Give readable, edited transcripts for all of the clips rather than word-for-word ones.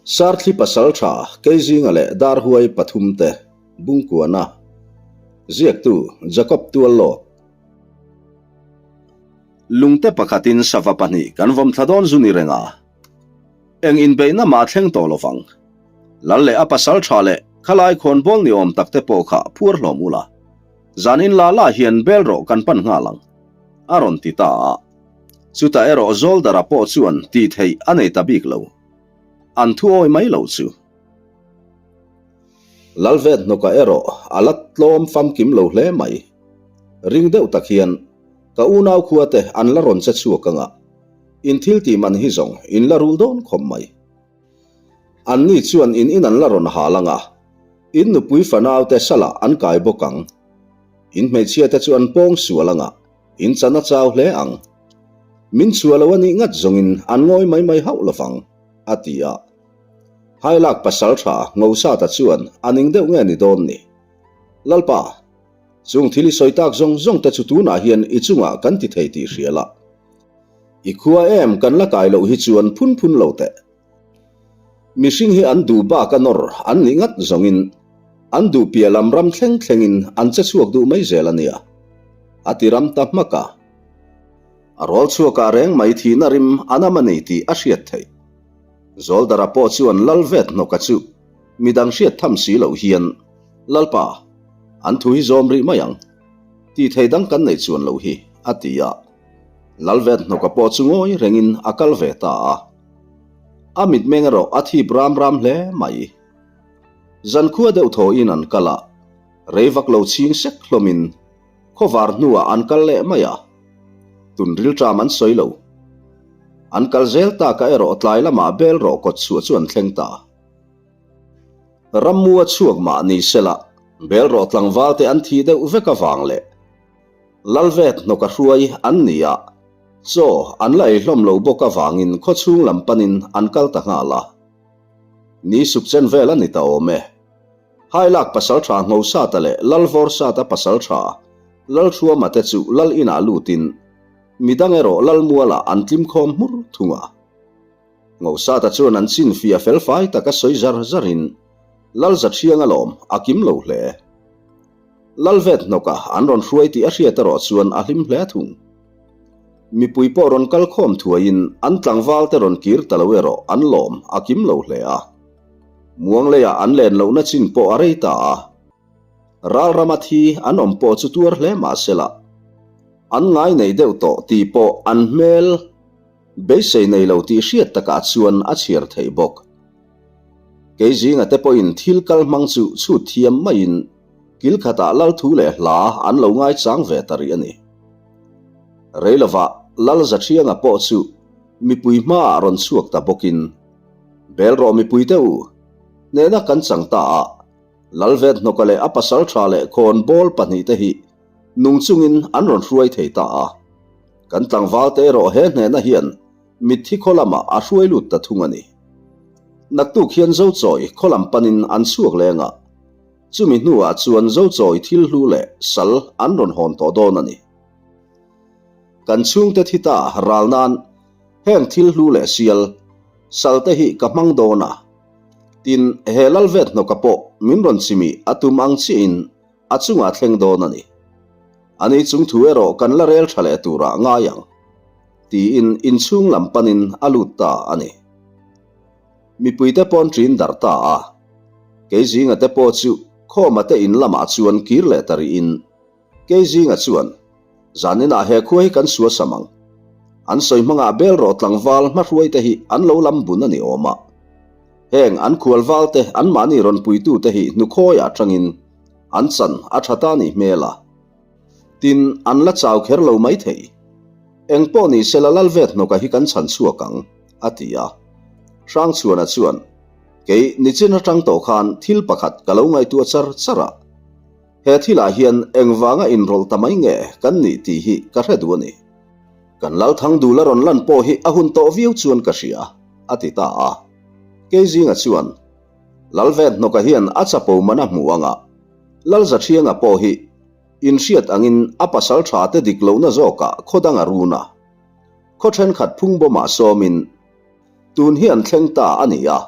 Sarthli pasaltha Keizinga leh Darhuai pathumte Bungkuana Ziaktu Jacob Tuallawt Lungte pakhatin sava pahnih kan vawm thla dawn zu ni reng a, eng inbeihna mah a thleng tawh lovang. Lal leh a pasaltha leh khalai khawnbawl ni awm takte pawh kha phuar hlawm ula, zanin la la hian bel rawh kan pan nghal ang, a rawn ti ta a. Chutah erawh Zawldara pawh chuan tih theih a nei ta bik lo. An thu awi mai lo chu. Lalvet hnawka erawh a la tlawm famkim lo hle mai. Ring deuh tak hian ka unau khua te an la rawn che chhuak anga in thil tih man hi zawng in la rul dawn khawp mai. An ni chuan in in an la rawn hal anga in nupui fanau te salah an kai bawk ang. In hmeichhia te chu an pawng sual anga In chan a chau hle ang. Min chhuah lo a nih ngat zawngin an ngawi mai mai hauh lovang, a ti a. Hailak pasal tha Ngosata chuan a ning deuh nge ni dawn ni? Lalpa, chung thil i sawi tak zawng zawng te chu tunah hian i chungah kan ti thei tih hria la. I khua em kan la kai loh hi chuan phun phun lo teh. Mihring hi an duh bak a nawr an nih ngat zawngin an duh piah lam ram thleng thlengin an che chhuak duh mai zel a nia. A ti ram ta hmak a. A rawl chhuakah reng mai thihna rim a nam a nei tih a hriat theih. Zawldara pawh chuan lal vet hnawka chu midang hriat tham si loh hian, Lalpa, an thu hi zawm rih mai ang. Tih thei dang kan neih chuan loh hi, a ti a. Lal vet hnawka pawh chu ngawi rengin a kal ve ta a. A mitmeng erawh a thip ram ram hle mai. Zankhua deuh thawhin an kal a, rei vak lo chhing sek hlawmin khawvar hnuah an kal leh mai a, tun rilṭam an sawi lo. An kal zel taka erawh tlai lamah bel rawh kawt chhuah chu an thleng ta. Rammua chhuak mah ni sela, bel rawh tlangval te an thih deuh vek avang leh Lalvet hnawk a hruai an ni a, chaw an la ei hlawm lo bawk avangin khawchhung lam panin an kal ta nghal a. Ni suk chen vel a ni ta awm e. Hailak pasaltha Ngosata leh Lalvawrsata pasaltha Lalthuama te chu Lal inah lutin midang erawh Lalmualah an tlim khawm hmur thung a. Ngosata chuan an chinfia felfai taka sawi zar zarin Lalzathianga lawm a kim lo hle. Lalvet hnawka an rawn hruai tih a hriat erawh chuan a hlim hle thung. Mipui pawh rawn kal khawm thuaiin an tlangval te rawn kir ta lo erawh an lawm a kim lo hle a. Muang leiah an len lohna chin pawh a rei ta a. Ralrama thi an awm pawh chu tuar hle mah sela an ngai nei deuh tawh tih pawh an hmel beisei nei lo tih hriat takah chuan a chhiar theih bawk. Kei zinga te pawhin thil kal hmang chu chhut thiam maiin kil khatah lal thu leh hla an lo ngaichang ve ta rih a ni. Rei lovah Lal Zathianga pawh chu mipui hmaah rawn chhuak ta bawkin, Bel rawh mipui te u, hnehna kan chang ta a, Lal Vethnawka leh a pasal tha leh khawn bawl pahnihte hi nung chungin an rawn hruai thei ta a, kan tlangval te erawh he hnehna hian Mitthi khaw lamah a hruai lut ta thung a ni. Naktuk hian Zochawi khaw lam panin an chhuak leng a, chumi hnuah chuan Zochawi thil hlu leh sal an rawn hawn tawh dawn a ni. Kan chhungte thi ta ral nan heng thil hlu leh sial, sal te hi ka hmang dawn a. Tin, he Lalvet hnawka pawh min rawn chimih a tum ang chiahin a chungah thleng dawn a ni. Ani chung thu erawh kan la rel tha leh turah ngai ang. Tiin inchhung lam panin a lut ta a ni. Mipuite pawn ṭin darh ta a, Keizinga te pawh chu Khawma te in lamah chuan kir leh ta rihin Keizinga chuan, Zaninah he khua hi kan sua sam ang. An sawi hmangah bel rawh tlangval hmahruaite hi an lo lam bun a ni awm a. Heng an khualval te anmahni rawn puitute hi hnukhawiah atangin an chan a tha ta nih hmel a. Tin, an la chau kher lo mai thei. Eng pawh ni sela Lalvet hnawka hi kan chhan chhuak ang, a ti a. Hrangchhuana chuan, Kei nichin atang tawh khan thil pakhat ka lo ngaihtuah char char a. He thilah hian engvanga inrawlh ta mai nge kan nih tih hi ka hre duh a ni. Kan Lalthangdula rawn lan pawh hi a hun tawh viau chuan ka hria, a ti ta a. Keizinga chuan, Lalvet hnawka hian a chapo man a hmu anga, Lalzathianga pawh hi inhriat angin a pasal tha te dik lohna zawkah khaw dang a run a. Khaw thenkhat phungbawmah sawmin tun hi an thleng ta a ni a.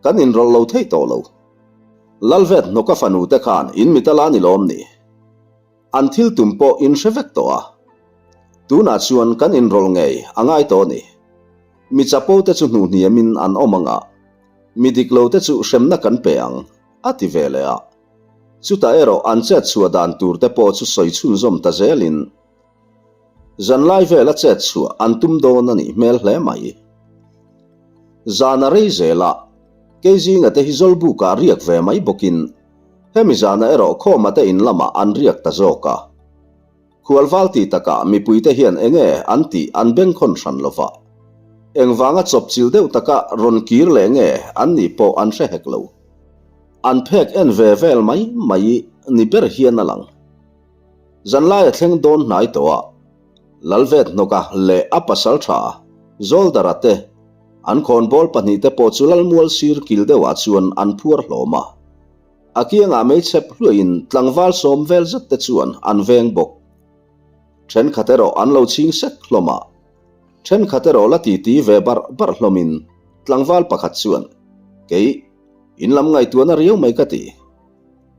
Kan inrawlh lo thei tawh lo. Lalvet hnawka fanu te khan in mit a la ni lawm ni? An thil tum pawh in hre vek tawh a. Tunah chuan kan inrawlh ngei a ngai tawh a ni. Mi chapo te chu hnuhhniamin an awm ang a, mi dik lo te chu hremna kan pe ang, a ti ve leh a. Chutah erawh an chet chhuah dan tur te pawh chu sawi chhunzawm ta zelin Zanlai vela chet chhuah an tum dawn a nih hmel hle mai. Zan a rei zel a, Keizinga te hi Zawlbukah riak ve mai bawkin hemi zanah erawh Khawma te in lamah an riak ta zawk a. Khualval ti takah mipuite hian enge an tih an bengkhawn hran lo va, engvanga chawpchil deuh taka rawn kir leh nge an nih pawh an hre hek lo. An phek en ve vel mai mai ni ber hian a lang. Zanlai a thleng dawn hnai tawh a, Lalvet hnawka leh a pasal tha Zawldara te, an khawnbawl pahnihte pawh chu Lalmual sir kil deuhah chuan an phuar hlawm a. A kiangah meichep hluahin tlangval sawm vel zet te chuan an veng bawk. Thenkhat erawh an lo chhing sek hlawm a, thenkhat erawh la titi ve barh barh hlawmin tlangval pakhat chuan, Kei, in lam ngaihtuahna riau mai ka ti.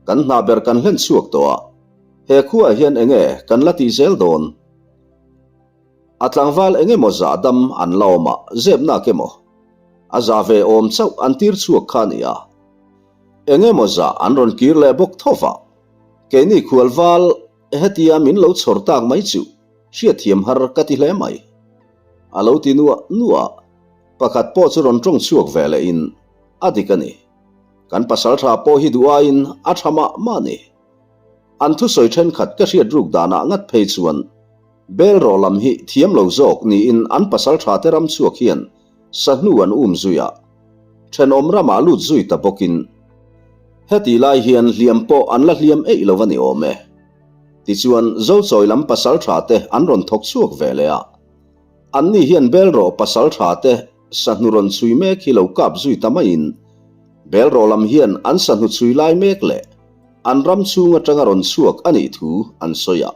Kan hna ber kan hlen chhuak tawh a, he khuaah hian enge kan la tih zel dawn? A tlangval eng emaw zah dam an la awm a, zep nak emaw? A za ve awm chauh an tir chhuak kha a ni a. Eng emaw zah an rawn kir leh bawk tho va, keini khualval hetia min lo chhawr tak mai chu hriatthiam har ka ti hle mai. A lo ti nuah nuah a, pakhat pawh chu rawn tawng chhuak ve lehin a dik a ni. Kan pasal tha pawh hi duh aiin a tha mah mah a ni. An thusawi thenkhat ka hriat ruk danah ngat phei chuan bel rawh lam hi thiam lo zawk niin an pasal tha te ram chhuak hian sahnu an um zui a, thenawm ramah lut zui ta bawkin hetih lai hian hliam pawh an la hliam eih lo a ni awm e. Tichuan Zochawi lam pasal tha te an rawn thawk chhuak ve leh a, anni hian bel rawh pasal tha te Sahnu rawn chhui mek hi lo kap zui ta maiin Belrawh lam hian an sahnu chhui lai mek leh an ram chhung atanga rawn chhuak a nih thu an sawi a.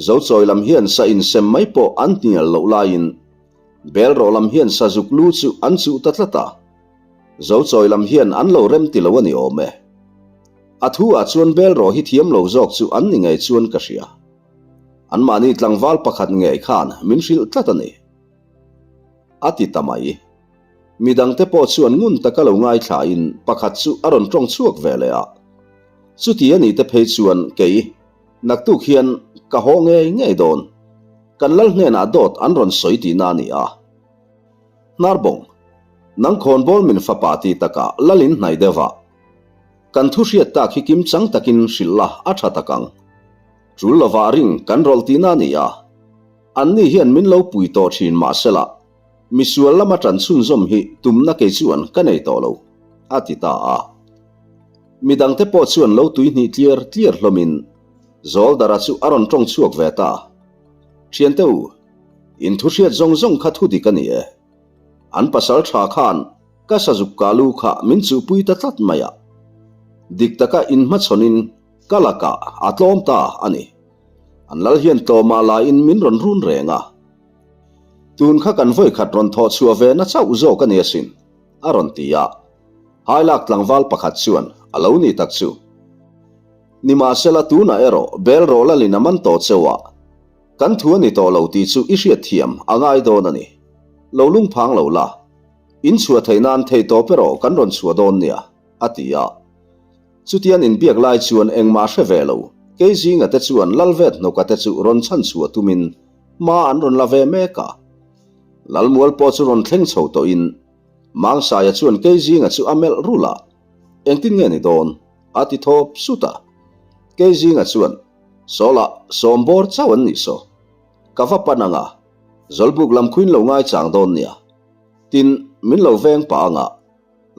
Zochawi lam hian sa insem mai pawh an hnial loh laiin Belrawh lam hian sazuk lu chu an chuh ta tlat a. Zochawi lam hian an lo rem ti lo a ni awm e. A thu ah chuan Belrawh hi thiam lo zawk chu an ni ngei chuan ka hria. Anmahni tlangval pakhat ngei khan min hrilh tlat a ni. A ti ta mai. Midangte pawh chuan ngun taka lo ngaithlain pakhat chu a rawn tawng chhuak ve leh a. Chuti a nite phei chuan kei, naktuk hian ka haw ngei ngei dawn. Kan lal hnenah dawt an rawn sawi tihna a ni a. Hnarbawng, nang khawnbawl min fapa ti takah lal in hnaih deuh a. Kan thu hriat tak hi kim chang takin hrilh la a tha tak ang. Tul lovah ring kan rawlh tihna a ni a. Anni hian min lo pui tawh thin mahsela, misual lama tan chhunzawm hi tumna kei chuan ka nei tawh lo, a ti ta a. Midangte pawh chuan lo tuihnih tliar tliar hlawmin Zawldara chu a rawn tawng chhuak ve ta. Thiante u, in thu hriat zawng zawng kha thu dik a ni e. An pasal tha khan ka sazuk kalu kha min chuhpui ta tlat mai a. Dik taka inhmachhawnin ka lakah a tlawm ta a ni. An lal hian tlawmah laiin min rawn run reng a. Tun kha kan vawikhat rawn thawh chhuah ve na chauh zawk a ni asin, a rawn ti a. Hailak tlangval pakhat chuan a lo ni tak chu. Nimahsela tunah erawh bel rawh lalin a man tawh cheu a, kan thu a ni tawh lo tih chu i hriatthiam a ngai dawn a ni. Lo lungphang lo la, in chhuah theih nan theihtawp erawh kan rawn chhuah dawn nia, a ti a. Chutian inbiak lai chuan engmah hre ve lo, Keizinga te chuan Lalvet hnawka te chu rawn chhan chhuah tumin hma an rawn la ve mek a. Lalmual pawh chu rawn thleng chho tawhin Mangsaia chuan Keizinga chu a melh rulh a, Engtin nge ni dawn? a ti thawp sut a. Keizinga chuan, Sawlah, sawm bawr chauh an nih saw. Ka va pan ang a, Zawlbuk lam khuin lo ngaichang dawn nia. Tin, min lo veng pah ang a.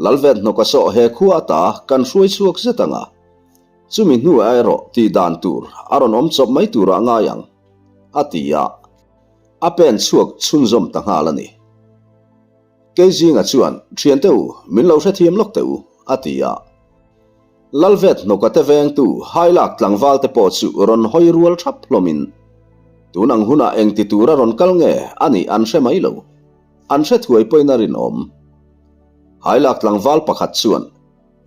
Lalvet hnawka sawh he khua ata kan hruai chhuak zet ang a, chumi hnuah erawh tih dan tur a rawn awm chawp mai turah ngai ang, a ti a, a pen chhuak chhunzawm ta nghal a ni. Keizinga chuan, Thiante u, min lo hrethiam lawk teh u, a ti a. Lalvet hnawka te vengtu Hailak tlangval te pawh chu rawn hawi rual thap hlawmin, tun ang hunah engti tura rawn kal nge a nih an hre mai lo. An hre thuai pawhin a rinawm. Hailak tlangval pakhat chuan,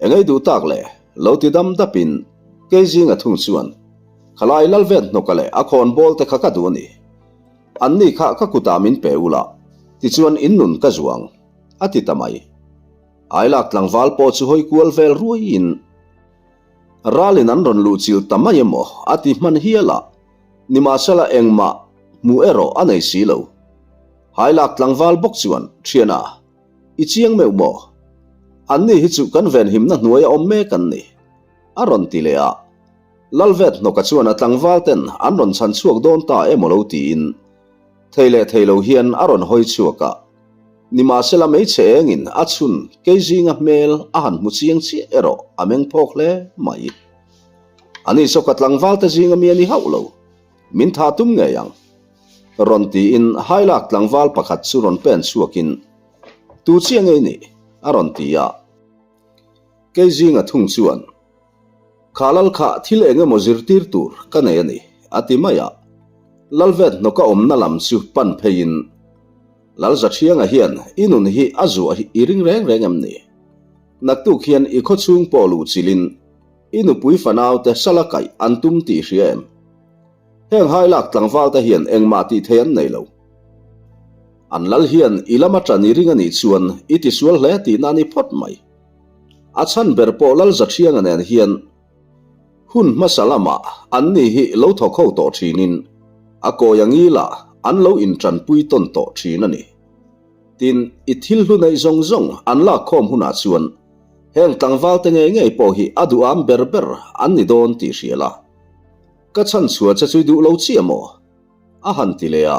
Engei duh tak le? Lo ti dam dapin kei zinga thung chuan, Khalai Lalvet hnawka leh a khawn bawl te kha ka duh a ni. Anni kha ka kutah min pe ula, tichuan in nun ka zuang, a ti ta mai. Hailak tlangval pawh chu hawi kual vel ruaiin, Ralin an rawn luh chilh ta mai emaw a ti hman hial a, nimahsela engmah hmuh erawh a nei si lo. Hailak tlangval bawk chuan, Thiana, i chiang meuh maw? Anni hi chu kan venhimna hnuaia awm mek an ni, a rawn ti leh a. Lalvet hnawka chuan a tlangval ten an rawn chhan chhuak dawn ta emaw lo tiin thei leh thei lo hian a rawn hawi chhuak a. Nimahsela hmeichhe engin a chhun kei zinga hmel a han hmu chiang chiah erawh a meng phawk hle mai. Ani saw ka tlangval te zinga mi a ni hauh lo, min tha tum ngei ang. Rawn tiin hailak tlangval pakhat chu rawn pen chhuakin, Tu chiah ngei nih? a rawn ti a. Kei zinga thung chuan, Kha lal kha thil eng emaw zirtir tur ka nei a ni, a ti mai a. Lalvet hnawka awmna lam chu pan pheiin, Lalzathianga hian i nun hi a zuah hi i ring reng reng em ni? Naktuk hian i khawchhung pawh luh chilhin i nupui fanaute sala kaih an tum tih i hria em? Heng hailak tlangvalte hian engmah tih thei an nei lo. An lal hian i lama ṭan i ring a nih chuan i tisual hle tihna a ni phawt mai. A chhan ber pawh Lalzathianga nen hian hun hmasa lamah anni hi lo thawk ho tawh thinin a kawi a ngilah an lo inṭanpui tawn tawh thin a ni. Tin, i thil hlu neih zawng zawng an lak khawm hunah chuan heng tlangvalte ngei ngei pawh hi a duham ber ber an ni dawn tih hria la. Ka chhan chhuah che chu i duh lo chiah maw? A han ti leh a.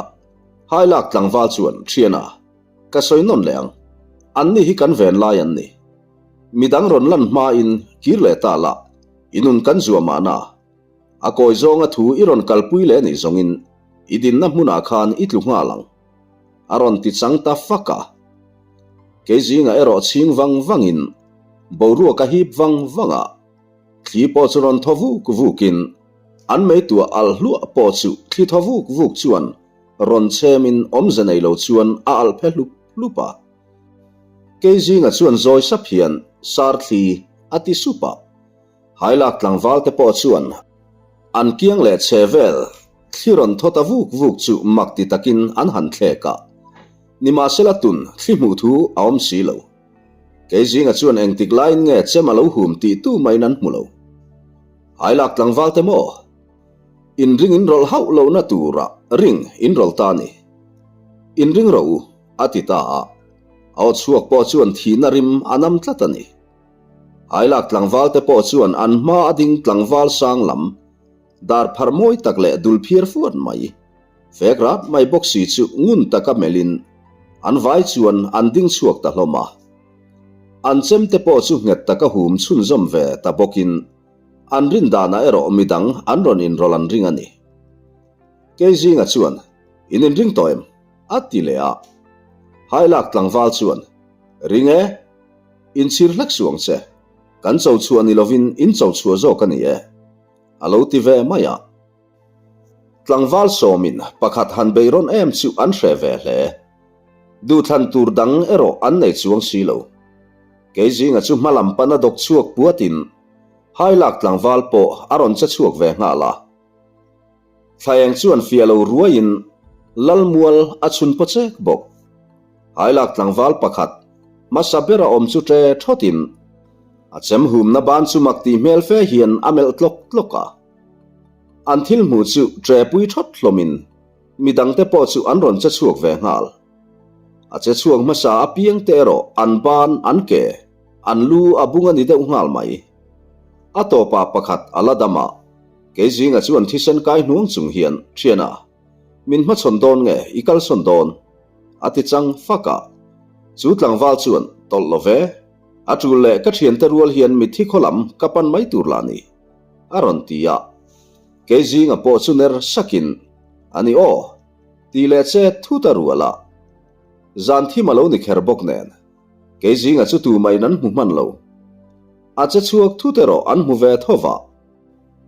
Hailak tlangval chuan, Thiana, ka sawi nawn leh ang. Anni hi kan ven lai an ni. Midang rawn lan hmain kir leh ta la, i nun kan zuah mahna. A kawi zawnga thu i rawn kalpui leh nih zawngin i dinna hmunah khan i tlu nghal ang. A rawn ti chang ta fak a. Kei zingah erawh chhing vang vangin boruak a hip vang vang a. Thli pawh chu rawn thaw vuk vukin an meituah alh hluah pawh chu thli thaw vuk vuk chuan rawn chhemin awmze nei lo chuan a alh phe hlup hlup a. Kei zinga chuan zawi sap hian sar thli a ti sup a. Hailak tlangval te pawh chuan an kiang leh chhe vel thli rawn thaw ta vuk vuk chu mak ti takin an han thlek a. Nimahsela tun thli hmuh thu a awm si lo. Kei zinga chuan engtik laiin nge chem a lo hum tih tu maiin an hmu lo. Hailak tlangval te maw? In ring in rawlh hauh lohna tura ring in rawlh ta a ni. In ring rawh u, a ti ta a. A aw chhuak pawh chuan thihna rim a nam tlat a ni. Hailak tlangval te pawh chuan an hma a ding tlangval sang lam, dar pharh mawi tak leh dul phiar fuat mai. Fek rat mai bawk si chu ngun taka melhin an vai chuan an ding chhuak ta hlawm a. An chemte pawh chu nghet taka hum chhunzawm ve ta bawkin an rin danah erawh midang an rawn inrawlh an ring a ni. Keizinga chuan, In inring tawh em? a ti leh a. Hailak tlangval chuan, Ring e, inchhir hlek suh ang che. Kan cho chhuah ni lovin in cho chhuah zawk a ni e, a lo ti ve mai a. Tlangval sawmin pakhat han bei rawn em chu an hreh ve hle. Duhthlan tur dang erawh an nei chuang si lo. Kei zinga chu hma lam pana dawk chhuak puatin Hailak tlangval pawh a rawn che chhuak ve nghal a. Thlaeng chuan fiah lo ruaiin Lalmual a chhun paw chek bawk. Hailak tlangval pakhat hmasa bera awm chu ṭe ṭhawtin a chem humna ban chu mak tih hmel fe hian a melh tlawk tlawk a. An thil hmuh chu ṭepui ṭhawt hlawmin mi dangte pawh chu an rawn che chhuak ve nghal. A che chhuak hmasa apiangte erawh an ban, an ke, an lu a bung a ni deuh nghal mai. A tawpah pakhat a la dam a, kei zinga chuan thisen kai hnuang chung hian, Thiana, min hmachhawn dawn nge i kalsawn dawn? a ti chang fak a. Chu tlangval chuan, Tawlh lo ve, a ṭul leh ka ṭhiante rual hian mitthi khaw lam ka pan mai tur lah ni. A rawn ti a. Kei zinga pawh chu ner sakin, A ni aw, tih leh che thut a rual a. Zan thim a lo ni kher bawk nen, kei zinga chu tumahin an hmu hman lo. A che chhuak thut erawh an hmu ve tho va.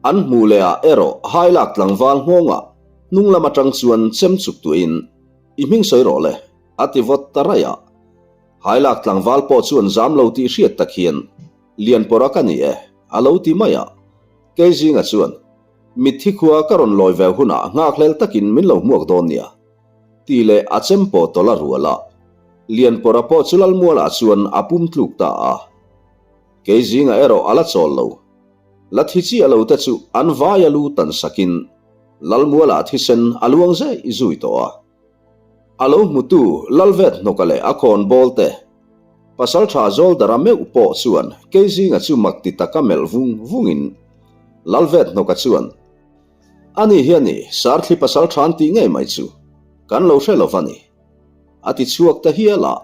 An hmuh leh ah erawh hailak tlangval nghawngah hnung lam atang chuan chem chuk tuahin, I hming sawi rawh le, a ti vawt ta raih a. Hailak tlangval pawh chuan zam lo tih hriat tak hian, Lianpawrha ka ni e, a lo ti mai a. Keizinga chuan, Mitthi khua ka rawn lawi ve hunah nghakhlel takin min lo hmuak dawn nia, tih leh a chem pawh tawlh a rual a. Lianpawrha pawh chu Lalmualah chuan a pum tluk ta a. Keizinga erawh a la chawl lo. La thi chiah lo te chu an vaia lu tan sakin Lalmualah thisen a luang zai zui tawh a. A lo hmutu Lalvet hnawka leh a khawnbawl te Pasaltha Zawldara meuh pawh chuan Keizinga chu mak ti taka melh vung vungin Lalvet hnawka chuan, Ani hi a ni, Sarthli Pasaltha an tih ngei mai chu kan lo hre lo va ni. A ti chhuak ta hial a.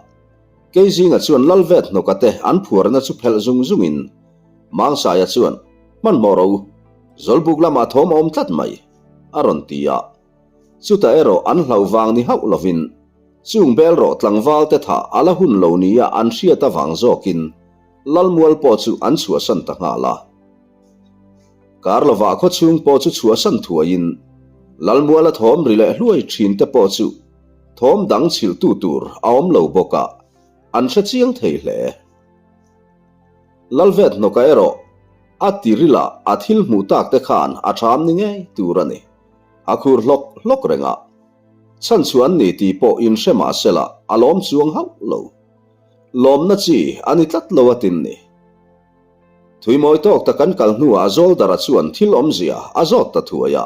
Keizinga chuan Lalvet hnawka te an phuarna chu phelh zung zungin Mangsaia chuan, Hmanhmawh rawh u, Zawlbuk lamah thawm a awm tlat mai, a rawn ti a. Chutah erawh an hlauh vang ni hauh lovin chung bel rawh tlangval te thah a la hun lo nia an hriat avang zawkin Lalmual pawh chu an chhuahsan ta nghal a. Kar lovah khawchhung pawh chu chhuahsan thuaiin Lalmuala thawm ri leh hluai thin te pawh chu thawm dang chhilhtu tur a awm lo bawk a, an hre chiang thei hle. Lalvet hnawka erawh a tirila a thil hmuh tak te khan a ṭham ni ngei tur a ni. A khur hlawk hlawk reng a, chhan chu an ni tih pawh inhre mah sela a lawm chuang hauh lo. Lawmna chi a ni tlat lo a tin ni. Thuimawi tawk tak an kal hnuah Zawldara chuan thil awmzia a zawt ta thuai a.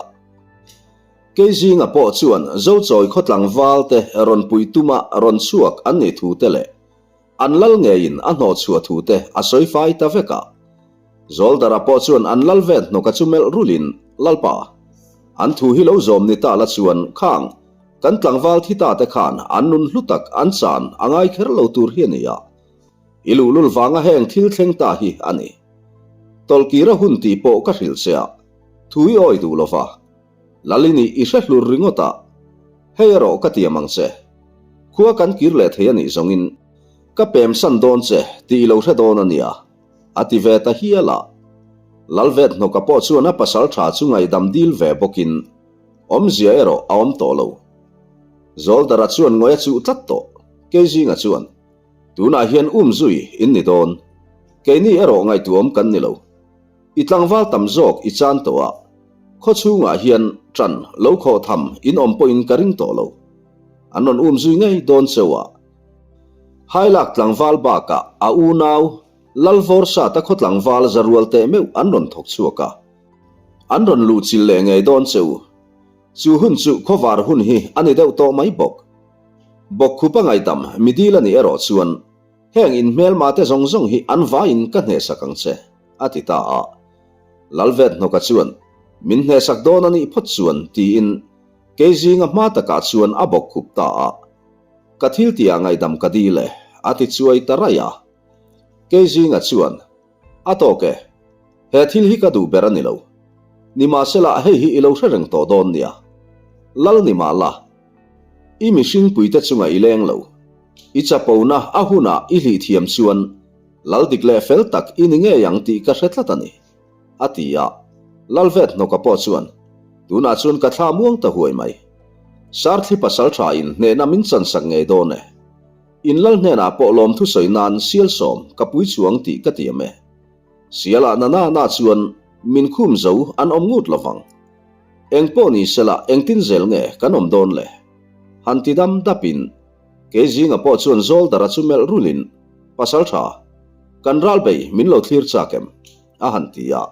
Keizinga pawh chuan Zochawi khawtlang valte rawn pui tuma rawn chhuak an nih thu te leh An lal ngeiin a hnawhchhuah thu te a sawi fai ta vek a. Zawldara pawh chuan an lal vet hnawka chu melh rulin, Lalpa, an thu hi lo zawm ni ta la chuan khang kan tlangval thi ta te khan an nun hlu tak an chan a ngai kher lo tur hi a ni a. I luhlul vanga heng thil thleng ta hi a ni. Tawlhkira hun tih pawh ka hrilh che a, thu i awi duh lo va. Lalini i hre hlur ringawt a, hei erawh ka tiam ang che. Khua kan kir leh thei a nih zawngin ka pem san dawn che tih i lo hre dawn a nia, a ti ve ta hial a. Lalvet hnawka pawh chuan a pasal tha chu ngaihdam dil ve bawkin awmzia erawh a awm tawh lo. Zawldara chuan ngawi a chuh tlat tawh, Keizinga chuan, Tunah hian um zui in ni dawn, keini erawh ngaihtuahawm kan ni lo. I tlangval tam zawk i chan tawh a, khaw chhungah hian ṭan lo khawh tham in awm pawhin ka ring tawh lo. An rawn um zui ngei dawn cheu a. Hailak tlangval bakah a unau Lalvawrsata khaw tlangval za rual teh meuh an rawn thawk chhuak a. An rawn luh chilh leh ngei dawn cheu. Chu hun chu khawvar hun hi a ni deuh tawh mai bawk. Bawkkhupa ngaihdam midil a nih erawh chuan Heng in hmelma te zawng zawng hi an vaiin ka hnehsak ang che, a ti ta a. Lalvet hnawka chuan, Min hnehsak dawn a nih phawt chuan, tiin kei zinga hma takah chuan a bawk khup ta a. Ka thil tihah ngaihdam ka dil e, a ti chuai ta raih a. Kei zinga chuan, A tawk e, he thil hi ka duh ber a ni lo. Nimahsela hei hi i lo hre reng tawh dawn nia. Lal ni mah la, i mihringpuite chungah i leng lo. I chapona a hunah i hlih thiam chuan lal dik leh fel tak i ni ngei ang tih ka hre tlat a ni, a ti a. Lalvet hnawka pawh chuan, Tunah chuan ka thla muang ta huai mai. Sarthli pasal thain hnehna min chansak ngei dawn e. In lal hnenah pawh lawmthu sawi nan sial sawm ka pui chuang tih ka tiam e. Sialah na na na chuan min khum zo an awm ngut lovang. Eng pawh ni sela engtin zel nge kan awm dawn le? Han ti dam dapin kei zinga pawh chuan Zawldara chu melh rulin, Pasal tha, kan ral bei min lo thlir chak em? a han ti a.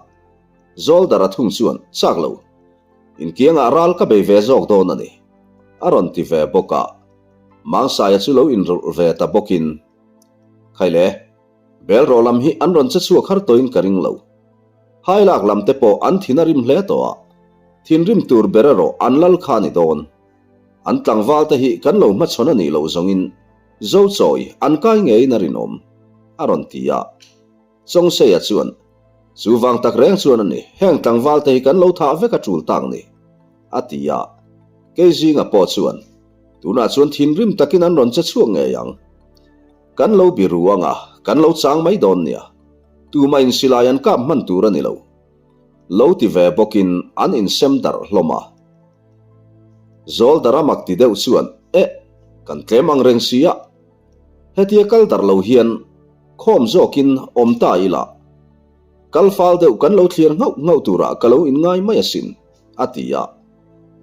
Zawldara thung chuan, Chak lo, inkiangah ral ka bei ve zawk dawn a ni, a rawn ti ve bawk a. Mangsaia chu lo inrawlh ve ta bawkin, Khaile, Belrawh lam hi an rawn che chhuak har tawhin ka ring lo. Hailak lam te pawh an thin a rim hle tawh a, thinrim tur ber erawh an lal kha a ni dawn. An tlangval te hi kan lo hmachhawn a nih loh zawngin Zochawi an kai ngeiin a rinawm, a rawn ti a. Chawngseia chuan, Chu vang tak reng chuan a ni, heng tlangval te hi kan lo thah vek a tul tak ni, a ti a. Keizinga pawh chuan, Tunah chuan thinrim takin an rawn che chhuak ngei ang. Kan lo biru anga, kan lo chang mai dawn nia. Tumah in silai an kap hman tur a ni lo. Lo ti ve bawkin an insem darh hlawm a. Zawldara mak ti deuh chuan, Eh, kan tlem ang reng si a. Hetia kal darh lo hian khawm zawkin awm ta ila, kal fal deuh kan lo thlir nghauh nghauh turah ka lo inngai mai asin, a ti a.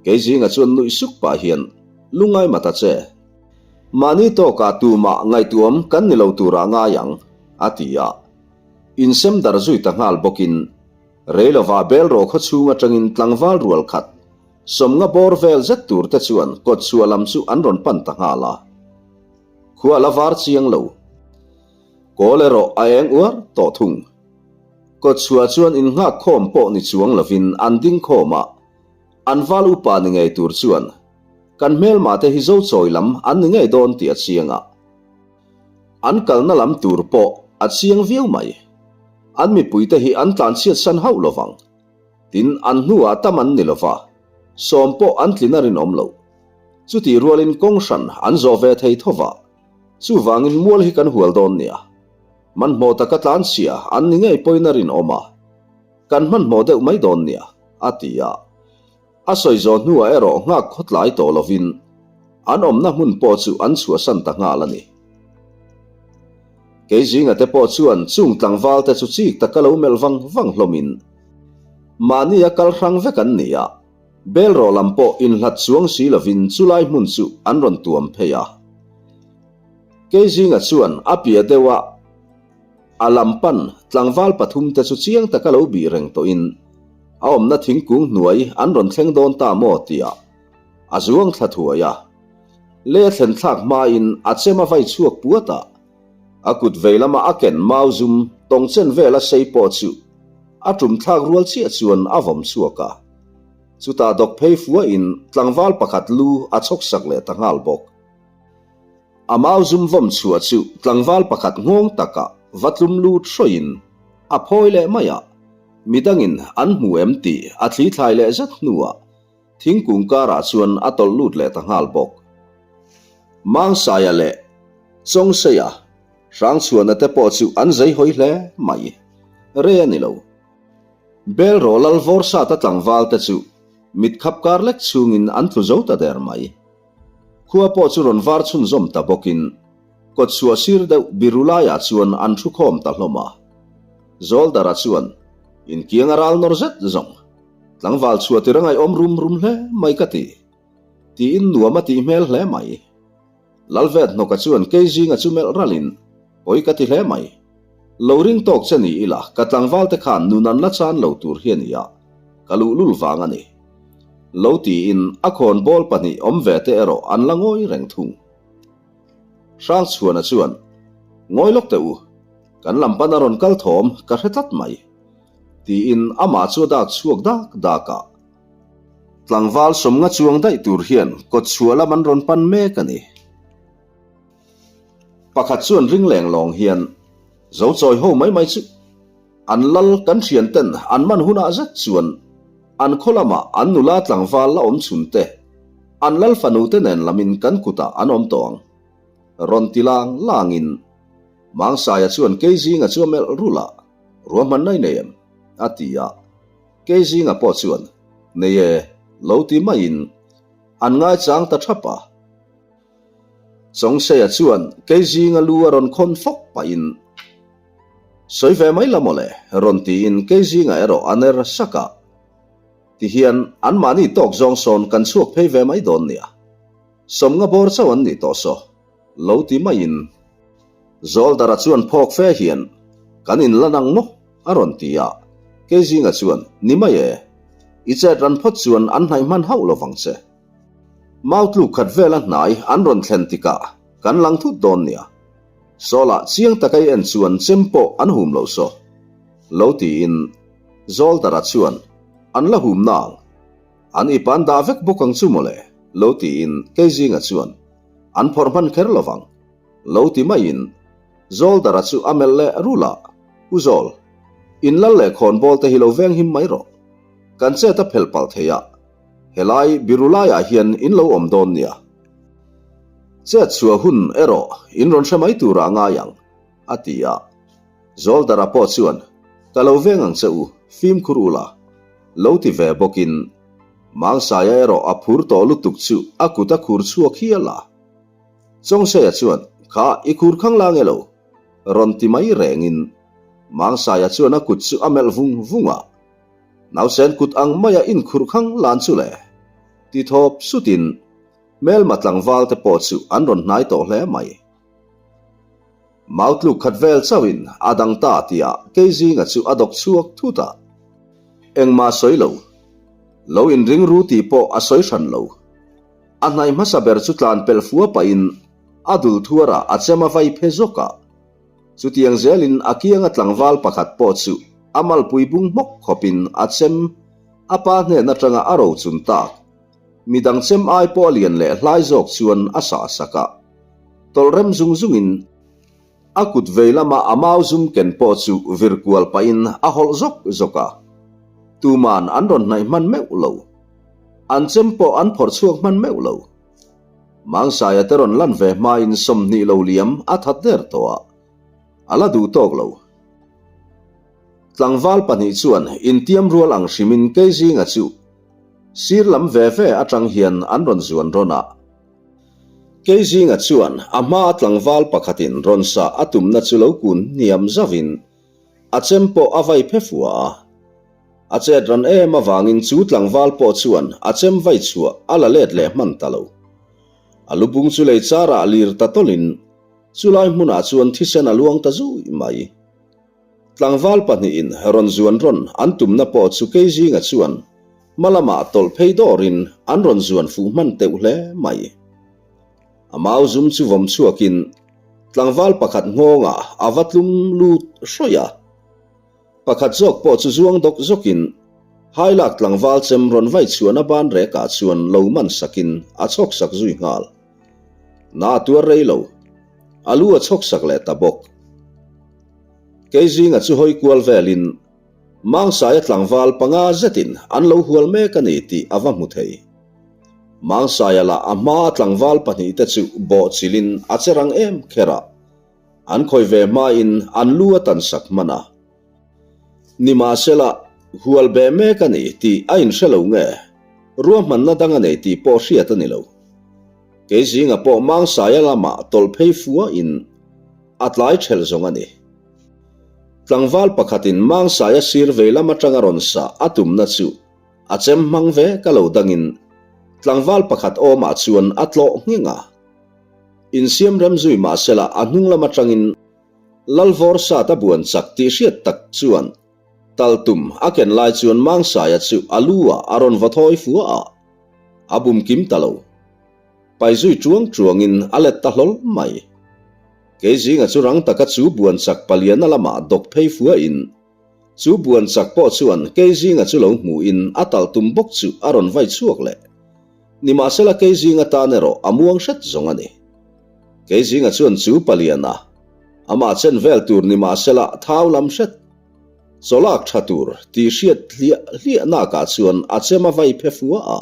Kei zinga chuan nuih suk pah hian, Lungngai mat a che. Mahni tawkah tumah ngaihtuam kan ni lo turah ngai ang, a ti a. Insem darh zui ta nghal bawkin, rei lovah Belraw khaw chhung atangin tlangval rual khat, sawmnga bawr vel zet tur te chuan kawtchhuah lam chu an rawn pan ta nghal a. Khua la var chiang lo. Kawl erawh a eng uar tawh thung. Kawtchhuah chuan innghak khawm pawh ni chuang lovin an ding khawm a, an val upa ni ngei tur chuan kan hmelmah te hi zo chawi lam an ni ngei dawn tih a chiang a. An kalna lam tur pawh a chiang viau mai. An mipuite hi an tlanchhiat san hauh lovang. Tin, an hnuah tam an ni lova, sawm pawh an tlin a rinawm lo. Chutih rualin kawng hran an zawh ve thei tho va, chuvangin mual hi kan hual dawn nia. Hmanhmawh taka tlanchhia an ni ngei pawhin a rinawm a, kan hmanhmawh deuh mai dawn nia, a ti a. A sawi zawh hnuah erawh nghak khawtlai tawh lovin an awmna hmun pawh chu an chhuahsan ta nghal a ni. Kei zinga te pawh chuan chung tlangval te chu chik taka lo melh vang vang hlawmin mahni a kal hrang vek an ni a, bel rawh lam pawh inhlat chuang si lovin chulai hmun chu an rawn tuam phei a. Kei zinga chuan a piah deuh a a lam pan tlangval pathum te chu chiang taka lo bih reng tawhin a awmna thingkung hnuai an rawn thleng dawn ta maw tia a zuang thla thuai a. Le a thlen thlak hmain a chem a vai chhuak puat a, a kut vei lama a ken mau zum tawng chen vela sei pawh chu a tum thlak rual chiah chuan a vawm chhuak a. Chutah dawk phei fuahin tlangval pakhat lu a chhawk sak leh ta nghal bawk. A mau zum vawm chhuah chu tlangval pakhat nghawng takah va tlum lut hrawiin a phawi leh mai a, midangin an hmu em tih a thli thlai leh zet hnuah Thingkung karah chuan a tawlh lut leh ta nghal bawk. Mangsaia leh Chawngseia Hrangchhuana te pawh chu an zei hawi hle mai. Rei a ni lo. Belraw lal Vawrsata tlangval te chu mit khap kar lek chungin an tlu zo ta der mai. Khua pawh chu rawn var chhunzawm ta bawkin kawtchhuah sir deuh biru laiah chuan an thu khawm ta hlawm a. Zawldara chuan inkiang a ral nawr zet zawng. Tlangval chhuah tir a ngaihawm rum rum hle mai ka ti. Tiin nuam a tih hmel hle mai. Lalvet hnawka chuan kei zinga chu melh ralin, Pawi ka ti hle mai. Lo ring tawk che ni ila ka tlangval te khan nun an la chan lo tur hi a nia, ka luhlul vang a ni. Lo tiin a khawn bawl pahnih awm ve te erawh an la ngawi reng thung. Hrangchhuana chuan, Ngawi lawk teh u, kan lam pan a rawn kal thawm ka hre tlat mai. Tiin amah chu a dak chhuak dak dak a. Tlangval sawmnga chuang daih tur hian kawtchhuah lam an rawn pan mek a ni. Pakhat chuan ring leng lawng hian, Zo chawi ho mai mai chu an lal kan thian ten an man hunah zet chuan an khaw lamah an nula tlangval la awm chhun te, an lal fanu te nen lamin kan kutah an awm tawh ang. Rawn ti lang langin Mangsaia chuan kei zinga chu a melh rulh a. Ruahmanna i nei em? a ti a. Kei zinga pawh chuan, Nei e, lo ti maiin an ngaichang ta thap a. Chawngseia chuan kei zinga lu a rawn khawn fawk pahin, Sawi ve mai la mawle, rawn tiin kei zinga erawh a ner sak a. Tihian anmahni tawk zawng sawn kan chhuak phei ve mai dawn nia. Sawmnga bawr chauh an ni tawh saw, lo ti maiin. Zawldara chuan phawk fe hian, Kan in la nang maw? a rawn ti a. Keizinga chuan, Ni mai e. I chet ran phawt chuan an hnaih hman hauh lo vang che. Mau tluk khat vela hnai an rawn thlen tikah kan lang thut dawn nia. Sawlah chiang taka i en chuan chem pawh an hum lo saw. Lo tiin Zawldara chuan, An la hum nang. An ip an dah vek bawk ang chu mawle, lo tiin Keizinga chuan, An phawrh hman kher lo vang. Lo ti maiin Zawldara chu a melh leh rulh a, U Zawl, in lal leh khawnbawl te hi lo veng him mai rawh. Kan chet a phelh palh thei a, helai biru laiah hian in lo awm dawn nia. Chet chhuah hun erawh in rawn hre mai turah ngai ang, a ti a. Zawldara pawh chuan, Ka lo veng ang che u, fimkhur u la, lo ti ve bawkin Mangsaia erawh a phur tawh lutuk chu a kut a khur chhuak hial a. Chawngseia chuan, Kha i khur khang la nge lo? Rawn ti mai rengin Mangsaia chuan a kut chu a melh vung vung a. Nausen kut ang maia inkhurh khang lan chu le? Ti thawp sutin hmelma tlangval te pawh chu an rawn hnai tawh hle mai. Mau tluk khat vel chauhin a dang ta tia Keizinga chu a dawk chhuak thut a. Engmah sawi lo. Lo inring ru tih pawh a sawi hran lo. A hnaih hmasa ber chu tlan pelh fua pahin a dul thuarah a chem a vai phe zawk a. Chutiang zelin a kianga tlangval pakhat pawh chu a malpui bung hmawk khawpin a chem a pa hnen atanga a rochun tak. Midang chem ai pawh a lian leh hlai zawk chuan a sah sak a. Tawlh rem zung zungin a kut vei lama a mau zum ken pawh chu vir kual pahin a hawlh zawk zawk a. Tuman an rawn hnaih hman meuh lo. An chem pawh an phawrh chhuak hman meuh lo. Mangsaia te rawn lan ve hmain 20 lo liam a that der tawh a, a la duh tawk lo. Tlangval pahnih chuan intiam rual ang hrimin Keizinga chu sir lam ve ve atang hian an rawn zuan rawn a. Keizinga chuan a hmaa tlangval pakhatin rawn sah a tumna chu lo kun hniam zauhin a chem pawh a vai phe fua a. A chet ran em avangin chu tlangval pawh chuan a chem vai chhuah a la let leh hman ta lo. A lubung chu lei charah lir ta tawlhin chulai hmunah chuan thisen a luang ta zui mai. Tlangval pahnihin rawn zuan rawn an tumna pawh chu Keizinga chuan hma lamah tawlh phei dawrin an rawn zuan fuh hman teuh hle mai. A mau zum chu vawm chhuakin tlangval pakhat nghawngah a va tlum lut hrawih a. Pakhat zawk pawh chu zuang dawk zawkin Hailak tlangval chem rawn vai chhuahna ban rekah chuan lo man sakin a chhawk sak zui nghal. Na a tuar rei lo. A lu a chhawk sak leh ta bawk. Keizinga chu hawi kual velin Mangsaia tlangval panga zetin an lo hual mek a ni tih a va hmu thei. Mangsaia lah a hmaa tlangval pahnihte chu bawhchilhin a che rang em kher a. An khawi ve hmain an lu a tan sak hman a. Nimahsela, hual beh mek a ni tih a inhre lo nge, ruahmanna dang a nei tih pawh hriat a ni lo. Kei zinga pawh Mangsaia lamah tawlh phei fuahin a tlai ṭhelh zawng a ni. Tlangval pakhatin Mangsaia sir vei lam aṭanga rawn sah a tumna chu a chem hmang ve ka lo dangin tlangval pakhat awmah chuan a tlawh ngheng a. Insiam rem zui mahsela a hnung lam atangin Lalvawr sat a buan chak tih hriat tak chuan tal tum a ken lai chuan Mangsaia chu a lu ah a rawn va thawi fua a, a bum kim ta lo. Pai zui tuang tuangin a let ta hlawl mai. Kei zinga chu rang taka chu buan chak paliana lamah dawk phei fua in Chu buan chak pawh chuan Keizinga chu lo hmuhin a tal tum bawk chu a rawn vai chhuak leh. Nimahsela Keizinga tan erawh a muang hret zawng a ni. Keizinga chuan chu paliana amah chen vel tur nimahsela thau lam hret, chawlak tha tur tih hriat hliah hliah nakah chuan a chem a vai phe fua a.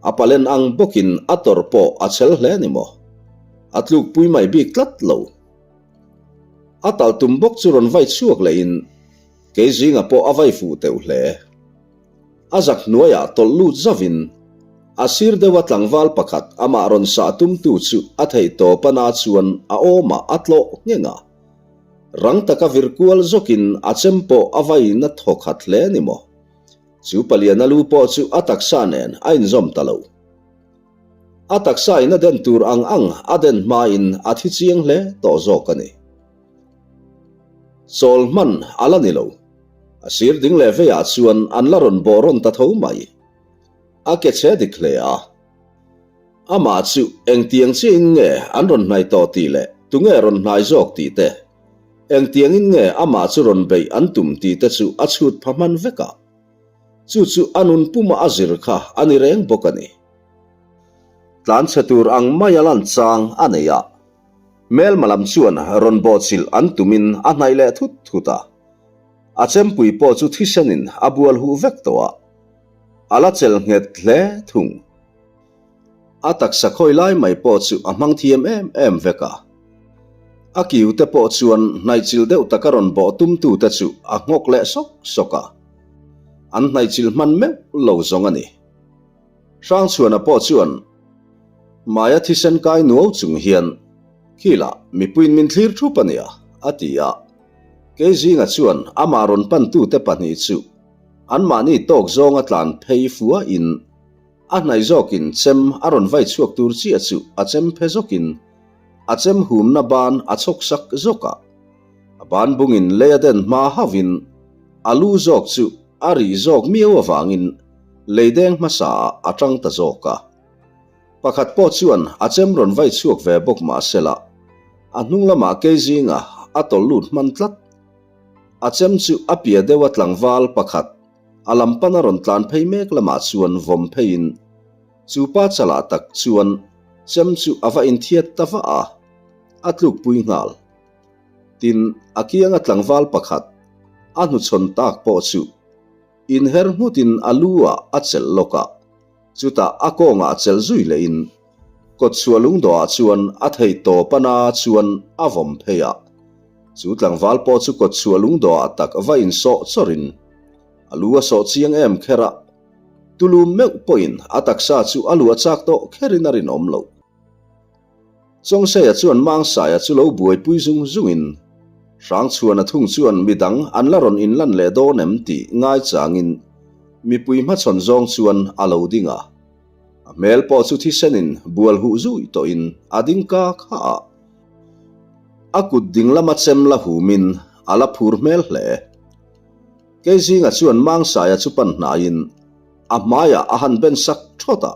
A palen ang bawkin a tawrh pawh a chhel hle ni maw? A tlukpui mai bik tlat lo. A tal tum bawk chu rawn vai chhuak lehin kei zinga pawh a vai fuh teuh hle. A zak hnuaiah tawlh lut zauhin a sir deuha tlangval pakhat amah rawn sah tumtu chu a theih tawp a na chuan a awmah a tlawh ngheng a. Rang taka vir kual zawkin a chem pawh a vai na thaw khat hle ni maw? Chu paliana lu pawh chu a taksa nen a inzawm ta lo. A taksa in a den tur ang ang a den hmain a thi chiang hle tawh zawk a ni. Chawl hman a la ni lo. A sir ding leh veiah chuan an la rawn bawh rawn ta tho mai. A ke chhe dik hle a. Amah chu engtiang chiahin nge an rawn hnai tawh tih leh tunge rawn hnai zawk tih te, engtiangin nge amah chu rawn beih an tum tih te chu a chhut pha hman vek a. Chu chu a nun puma a zir kha a ni reng bawk a ni. Tlanchhe tur ang mai a lan chang a nei a, hmelma lam chuan rawn bawhchilh an tumin a hnaih leh thut thut a. A chempui pawh chu thisenin a bual huh vek tawh a, a la chelh nghet hle thung. A taksa khawi lai mai pawh chu a hmang thiam em em vek a. A kiu te pawh chuan hnaihchilh deuh taka rawn bawh tumtu te chu a nghawk leh sawk sawk a. An hnaihchilh hman meuh lo zawng a ni. Hrangchhuana pawh chuan Maia thisen kai nuau chung hian. Khilah mipuiin min thlir thup a nia, a ti a. Keizinga chuan amah rawn pantute pahnih chu anmahni tawk zawnga tlan phei fuahin a hnaih zawkin chem a rawn vai chhuak tur chiah chu a chem phe zawkin a chem humna ban a chhawk sak zawk a. A ban bungin lei a den hma hauhin a lu zawk chu a rih zawk miau avangin lei deng hmasaah a tang ta zawk a. Pakhat pawh chuan a chem rawn vai chhuak ve bawk mah sela, a hnung lamah kei zinga a tawlh lut hman tlat. A chem chu a pia deuha tlangval pakhat a lam pana rawn tlan phei mek lamah chuan vawm pheiin chu pa chalah tak chuan chem chu a va inthiat ta vah a, a tlukpui nghal. Tin, a kianga tlangval pakhat a hnuchhawn tak pawh chu inher nghutin a lu ah a chelh lawk a, Chutah a kawngah chelh zui lehin kawtchhuah lungdawhah chuan a thei tawp a na chuan a vawm phei a. Chu tlangval pawh chu kawtchhuah lungdawhah tak va insawh chawrin a lu a sawh chiang em kher a, tulum meuh pawhin a taksa chu a luah chak tawh kherin a rinawm loh. Chawngseia chuan Mangsaia chu lo buaipui zung zungin, Hrangchhuana thung chuan midang an la rawn inlan leh dawn em tih ngaichangin mipui hmachhawn zawng chuan a lo ding a. A hmel pawh chu thisenin bual huh zui tawhin a ding ka kha a. A kut ding lama chem la humin a la phur hmel hle. Keizinga chuan Mangsaia chu pan hnaiin a hmaiah a han ben sak thawt a.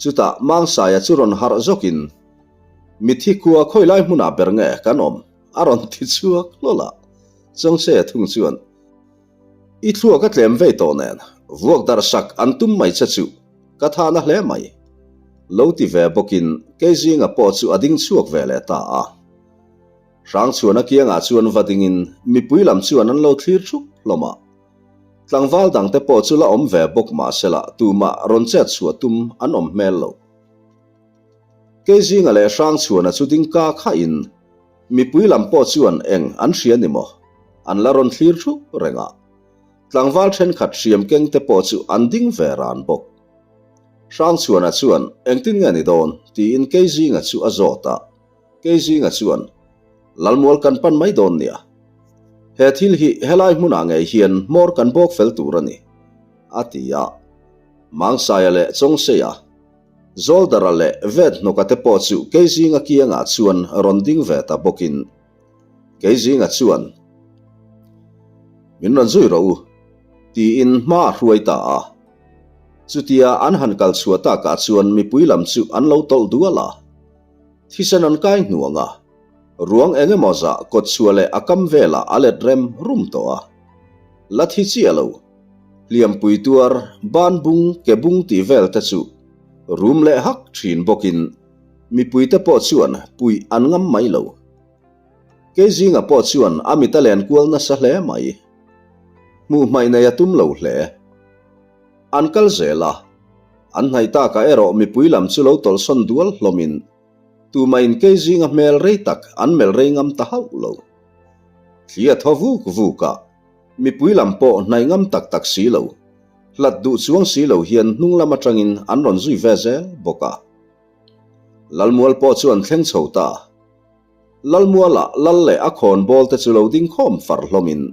Chutah Mangsaia chu rawn harh zawkin, Mithi khua khawi lai hmunah ber nge kan awm? a rawn ti chhuak hlawl a. Chawngseia thung chuan, I thluak a tlem vei tawh nen, vuak darh sak an tum mai che chu ka tha na hle mai. Lo ti ve bawkin Keizinga pawh chu a ding chhuak ve leh ta a. Hrangchhuana kiangah chuan va dingin mipui lam chuan an lo thlir thup hlawm a. Tlangval dangte pawh chu la awm ve bawk mah sela tumah rawn chet chhuah tum an awm hmel lo. Keizinga leh Hrangchhuana chu ding ka khahin mipui lam pawh chuan eng an hria ni maw? An la rawn thlir thup reng a. Tlangval thenkhat hriam keng te pawh chu an ding ve ran bawk. Hrangchhuana chuan engtin nge ni dawn? tiin Keizinga chu a zawt a. Keizinga chuan, Lalmual kan pan mai dawn nia. He thil hi helai hmunah ngei hian hmawr kan bawk fel tur a ni, a ti a. Mangsaia leh Chawngseia, Zawldara leh Vethnawka te pawh chu Keizinga kiangah chuan rawn ding ve ta bawkin, Keizinga chuan, Min rawn zui rawh u, tiin hma a hruai ta a. Chutia an han kal chhuah takah chuan mipui lam chu an lo tawlh dual a. Thisen an kai hnuang a, ruang eng emaw zah kawtchhuah leh a kam velah a let rem rum tawh a. La thi chiah lo, hliampui tuar, ban bung, ke bung tih vel te chu rum leh hak thin bawkin mipuite pawh chuan puih an ngam mai lo. Keizinga pawh chuan a mit a len kual nasa hle mai. Hmuh hmaih nei a tum lo hle. An kal zel a, an hnaih takah erawh mipui lam chu lo tawlhsawn dual hlawmin tumah in kei zinga hmel rei tak an melh rei ngam ta hauh lo. Thli a thaw vuk vuk a, mipui lam pawh hnaih ngam tak tak si lo, hlat duh chuang si lo hian hnung lam atangin an rawn zui ve zel bawk a. Lalmual pawh chu an thleng chho ta. Lalmuala lal leh a khawnbawl te chu lo ding khawm far hlawmin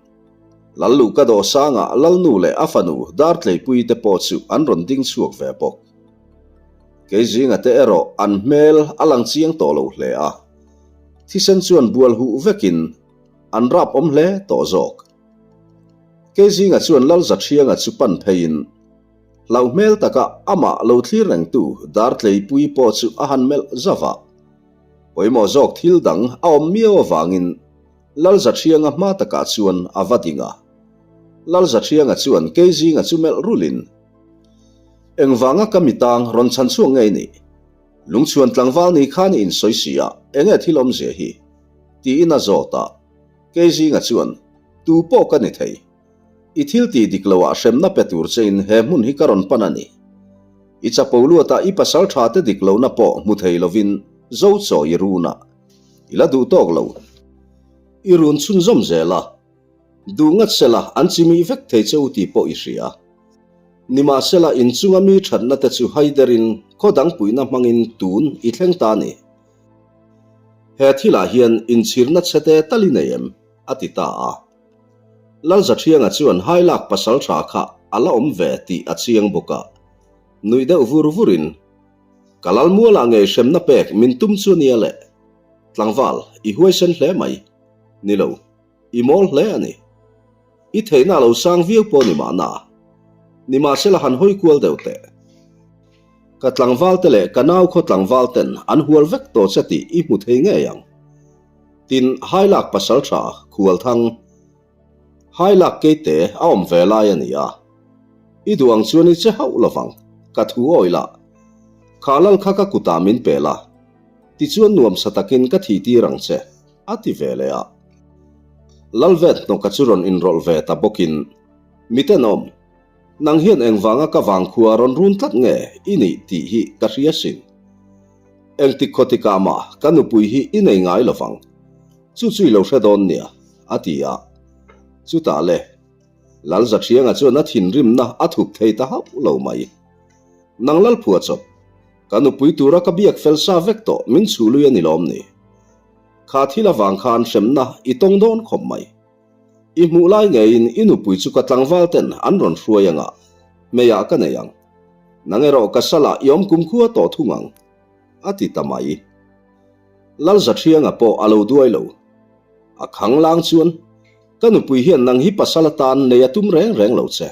Lal Luhka dawhsangah Lalnu leh a fanu Dartleipui te pawh chu an rawn ding chhuak ve bawk. Keizinga te erawh an hmel a lang chiang tawh lo hle a, thisen chuan bual huh vekin an rap awm hle tawh zawk. Keizinga chuan Lal Zathianga chu pan pheiin hlauh hmel taka amah lo thlir rengtu Dartleipui pawh chu a han melh zauh a. Pawimawh zawk thil dang a awm miau avangin Lalzathianga hma takah chuan a va ding a. Lalzathianga chuan Keizinga chu melh rulin, Engvanga ka mitang rawn chhan chhuak ngei nih? Lungchhuan tlangval ni khan i insawi si a, enge thil awmzia hi? tiin a zawt a. Keizinga chuan, Tu pawh ka ni thei. I thil tih dik loah hremna pe tur chein he hmun hi ka rawn pan a ni. I chapo luatah i pasal tha te dik lohna pawh hmu thei lovin zo chaw i run a, i la duh tawk lo. I run chhunzawm zel a, duh ngat sela an chimih vek thei che u tih pawh i hria. Nimahsela inchunga mi thatna te chu haiderin khaw dang puihna hmangin tun i thleng ta a ni. He thilah hian inchhirna chhete tal i nei em? a ti ta a. Lalzathianga chuan hailak pasal tha kha a la awm ve tih a chiang bawk a, nuih deuh vur vurin, Ka lalmualah ngei hremna pek min tum chu nia le. Tlangval, i huaisen hle mai. Ni lo, i mawl hle a ni. I theihna a lo sang viau pawh ni mahna. Nimahsela han hawi kual deuh teh. Ka tlangval te leh ka nau khaw tlangval ten an hual vek tawh che tih i hmu thei ngei ang. Tin, Hailak pasal tha, Khualthang. Hailak keite a awm ve lai a ni a. I duh ang chuan i che hauh lovang, ka thu awi lah. Kha lal kha ka kutah min pe la, tichuan nuamsa takin ka thih tir ang che, a ti ve leh a. Lalvet hnawka chu rawn inrawlh ve ta bawkin, Mitenawm, nang hian engvanga ka vangkhua rawn run tlat nge i nih tih hi ka hria sin. Engtik khawtikah mah ka nupui hi i nei ngai lovang, chu chu i lo hre dawn nia, a ti a. Chutah le, Lalzathianga chuan a thinrimna a thup thei ta hauh lo mai. Nang Lalphuachawp, ka nupui tura ka biak fel sa vek tawh min chhuhlui a ni lawm ni? Kha thil avang khan hremna i tawng dawn khawp mai. I hmuh lai ngeiin i nupui chu ka tlangval ten an rawn hruai anga, hmeiah ka nei ang. Nang erawh ka salah i awm kumkhua tawh thung ang, a ti ta mai. Lalzathianga pawh a lo duai lo. A khang lang chuan, Ka nupui hian nang hi pasal atan nei a tum reng reng lo che.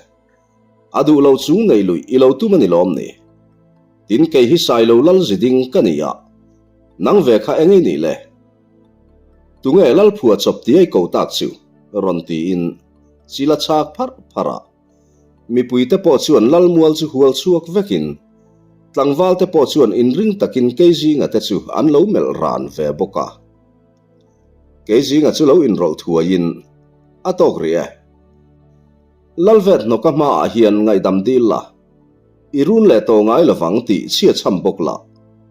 A duh lo chung nei luih i lo tum a ni lawm ni? Tin kei hi Sailo Lalziding ka ni a, nang ve kha eng i nih le? Tunge Lalphua chawp tiai ko tak chu? rawn tiin chil a chhak pharh pharh a. Mipuite pawh chuan Lalmual chu hual chhuak vekin tlangvalte pawh chuan inring takin Keizinga te chu an lo melh ran ve bawk a. Keizinga chu lo inrawlh thuaiin a tawk rih e. Lalvet hnawka hmaah hian ngaihdam dil la, i run leh tawh ngai lovang tih chhia chham bawk la,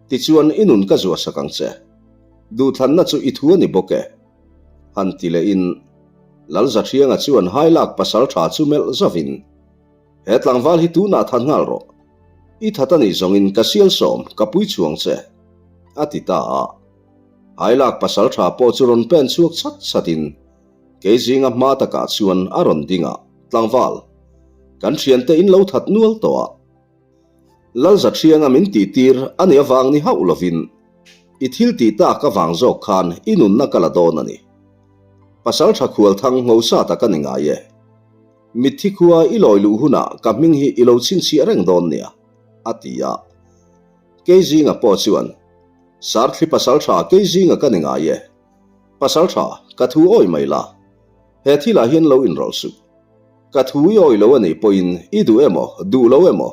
tichuan i nun ka zuah sak ang che. Duhthlanna chu i thu a ni bawk e. Han ti lehin Lalzathianga chuan Hailak pasal tha chu melh zavin, He tlangval hi tunah that nghal rawh. I that a nih zawngin ka sial sawm ka pui chhuang che, a ti ta a. Hailak pasal tha pawh chu rawn pen chhuak chhat chhatin, Kei zinga hma takah chuan a rawn ding a, Tlangval, kan thiante in lo that nual tawh a. Lalzathianga min tihtir a nih avang ni hauh lovin i thil tih tak avang zawk khan i nunna ka la dawn a ni. Pasaltha Khualthang nghosa tak a ni ngai e. Mitthi khua i lawi luh hunah ka hming hi i lo chhinchhiah reng dawn nia, a ti a. Kei zinga pawh chuan, Sarthli pasaltha kei zinga ka ni ngai e. Pasal tha, ka thu awi mai la. He thilah hian lo inrawlh suh. Ka thu i awi lo a nih pawhin i duh emaw, duh lo emaw,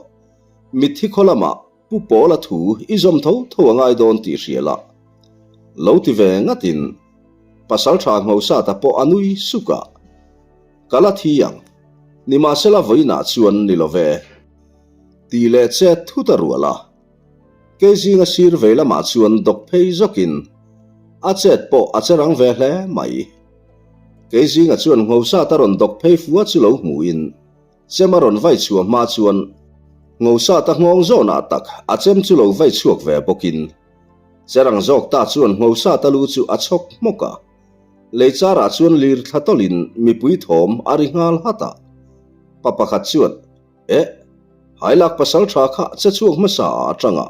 mitthi khaw lamah Pu Pawla thu i zawm tho tho a ngai dawn tih hria la. Lo ti ve ngatin Pasal tha Nghosata pawh a nui suk a. Ka la thi ang. Nimahsela vawiinah chuan ni lo ve. Tih leh chet thut a rual a. Kei zinga sir vei lamah chuan dawk phei zawkin a chet pawh a che rang ve hle mai. Kei zinga chuan Nghosata rawn dawk phei fua chu lo hmuhin chem a rawn vai chhuah hma chuan Nghosata nghawng zawnah tak a chem chu lo vai chhuak ve bawkin che rang zawk ta chuan Nghosata lu chu a chhawk hmawk a. Lei charah chuan lir thla tawlhin mipui thawm a ri nghal hat a. Pa pakhat chuan. Eh! Hailak pasal tha kha che chhuak hmasa ah atanga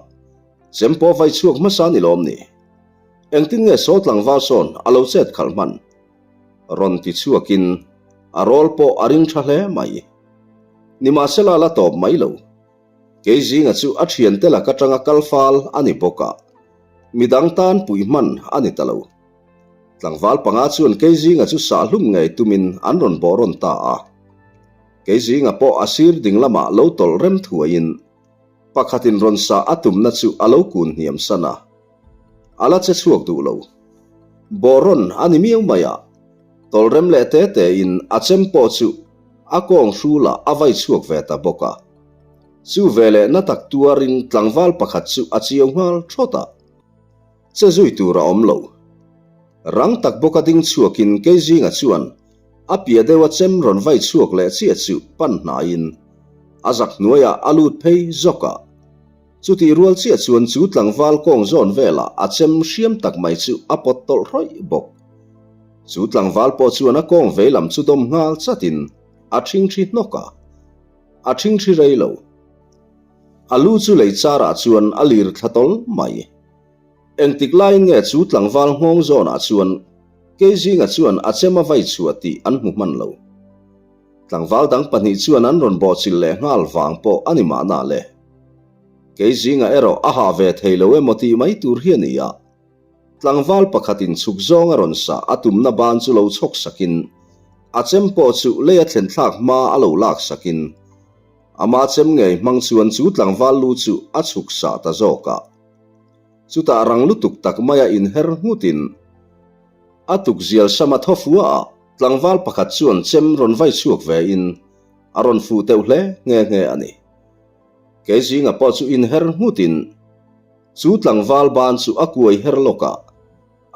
chem pawh vai chhuak hmasa ni lawm ni? Engtin nge saw tlangval sawn a lo chet khalh hman? Rawn ti chhuakin a rawl pawh a ring tha hle mai. Nimahsela la tawp mai lo. Kei zinga chu a thiante lak atanga kal fal a ni bawk a, midang tan puih hman a ni ta lo. Tlangval panga chuan kei zinga chu sahhlum ngei tumin an rawn bawh rawn ta a. Kei zinga pawh a sir ding lamah lo tawlh rem thuaiin pakhatin rawn sah a tumna chu a lo kun hniam san a, a la che chhuak duh lo. Bawh rawn a ni miau mai a, tawlh rem leh te tein a chem pawh chu a kawng hrulah a vai chhuak ve ta bawk a. Chu veleh na tak tuarin tlangval pakhat chu a chiau nghal thawt a, che zui tur a awm lo. Rang tak bawka ding chhuakin kei zinga chuan A piah deuh a chem rawn vai chhuak leh chiah chu pan hnaiin a zak hnuaiah a lut phei zawk a. Chutih rual chiah chuan chu tlangval kawng zawn velah a chem hriam tak mai chu a pawt tawlh hrawih bawk. Chu tlangval pawh chuan a kawng vei lam chu dawm nghal chatin a ṭhingṭhi hnawk a, a ṭhingṭhi rei lo. A lu chu lei charah chuan a lir thla tawl mai. Engtik laiin nge chu tlangval nghawng zawnah chuan Keizinga chuan a chem a vai chhuah tih an hmu hman lo. Tlangval dang pahnih chuan an rawn bawhchilh leh nghal vang pawh a ni mahna le. Keizinga erawh a hah ve thei lo emaw tih mai tur hi a ni a. Tlangval pakhatin chhuk zawng a rawn sah a tumna ban chu lo chhawk sakin a chem pawh chu lei a thlen thlak hma a lo lak sakin ama chem ngei hmang chuan chu tlangval lu chu a chhuk sah ta zawk a. Chutah rang lutuk tak maia inher nghutin a tukzial sama thaw fua a tlangval pakhat chuan chem rawn vai chhuak vein a rawn fuh teuh hle nghe nghe a ni. Kei zinga pawh chu inher nghutin chu tlangval ban chu a kuai her lawk a,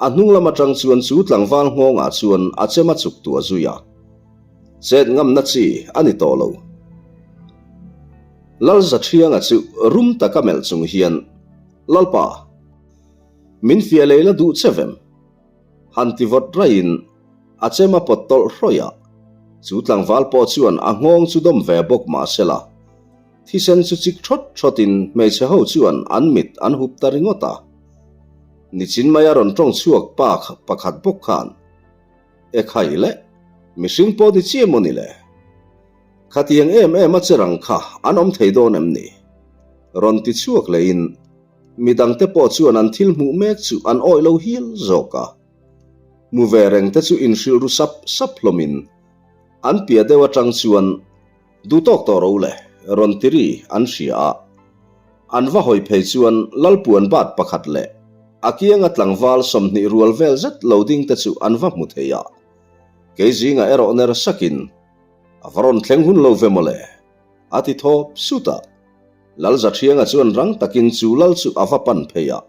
a hnung lam atang chuan chu tlangval nghawngah chuan a chem a chuk tuah zui a, chet ngamna chi a ni tawh lo. Lalzathianga chu rum taka melh chung hian, Lalpa, min fiah lei la duh che vem? Han ti vawt raihin a chem a pawt tawlh hrawih a, chu tlangval pawh chuan a nghawng chu dawm ve bawk mah sela, thisen chu chik thawt thawtin hmeichhe ho chuan an mit an hup ta ringawt a. Nichin maia rawn tawng chhuak pa pakhat bawk khan, E khai le, mihring pawh ni chiah maw ni le? Khatiang em em a che rang kha an awm thei dawn em ni? Rawn ti chhuak lehin midangte pawh chuan an thil hmuh mek chu an awih lo hial zawk a. Hmu ve reng te chu inhrilh ru sap sap hlawmin an piah deuh atang chuan duhtawk tawh ro le rawn ti ri an hria a. An va hawi phei chuan Lalpuan bat pakhat leh a kianga tlangval 20 rual vel zet lo ding te chu an va hmu thei a. Kei zingah erawh ner sakin A va rawn thleng hun lo ve mawle, a ti thawp sut a. Lalzathianga chuan rang takin chu lal chu a va pan phei a.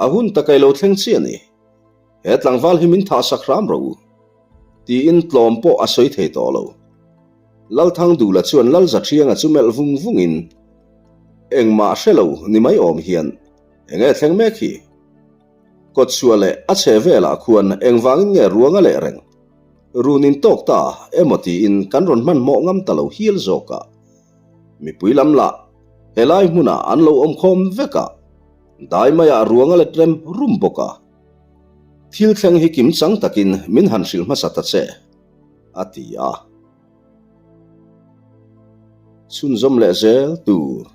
A hun ta kai lo thleng chiah ni. He tlangval hi min thahsak hram rawh u, tiin tlawm pawh a sawi thei tawh lo. Lalthangdula chuan Lalzathianga chu melh vung vungin, Engmah hre lo ni mai awm hian, enge thleng mek hi? Kawtchhuah leh a chhe velah khuan engvangin nge ruang a leh reng? Run in tawk ta emaw tiin kan rawn hmanhmawh ngam ta lo hial zawk a. Mipui lam lah helai hmunah an lo awm khawm vek a, dai maiah ruang a let rem rum bawk a. Thil thleng hi kim chang takin min han hrilh hmasa ta che, a ti a. Chhunzawm leh zel tur.